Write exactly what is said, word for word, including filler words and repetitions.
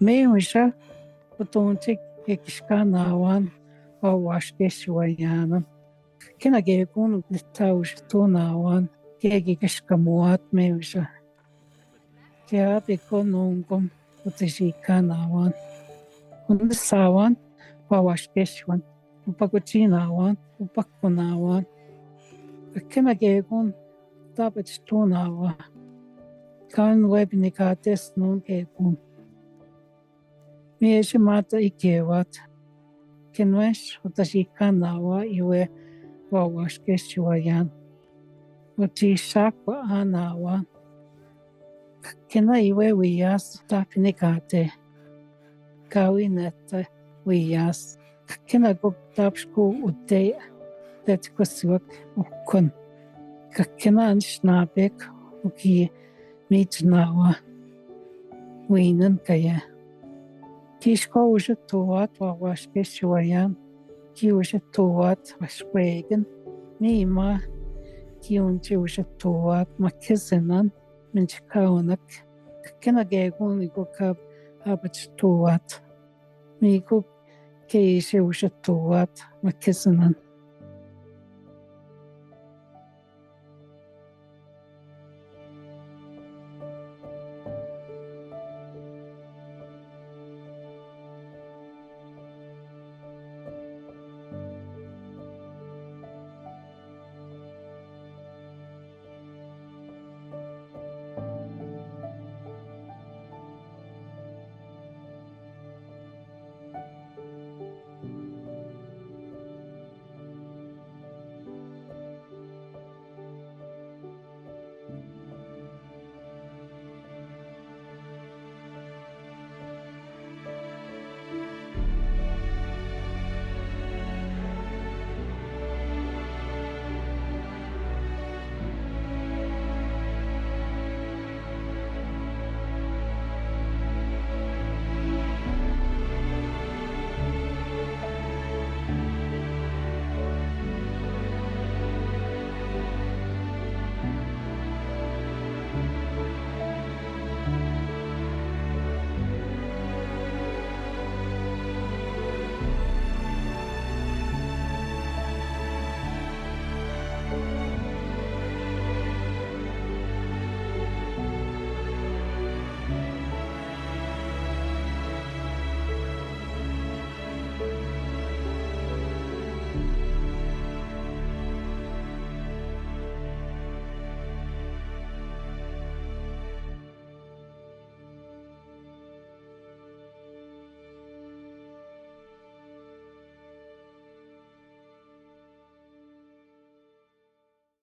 Mii usa, botonte ke kis ka nahwan, wa waskes ua yanan. Kena ke kun nita usa tu nahwan, ke kis ka muat mii usa. Ke a pe ko nongkom, u te si ka nahwan. Kun nita sawan, wa waskes wan. U pa ko si nahwan, u pa ko nahwan. Kena ke kun, ta pa si tu nahwan. Kan we pe ni ka tes non ke kun. Mii ese mata i ke wat. Ke nues, u ta si ka nahwan, i we wa waskes ua yan. U ti sak wa a nahwan. Kena i we wias, ta pe ni ka te. Ka wi neta wias. Kena ko ta pa si ko u te, te ko si wak u kun. Kena an snapek, u ki mi ti nahwan. Winan kaia. Kis ko usa tu wat, wa waskes ua yan. Ki usa tu wat, wa speken. Mii ma, ki un ti usa tu wat, ma kesenan. Min ti ka unak. Kena ke kun i ko ka, a pa si tu wat. Mii ko ke ise usa tu wat, ma kesenan.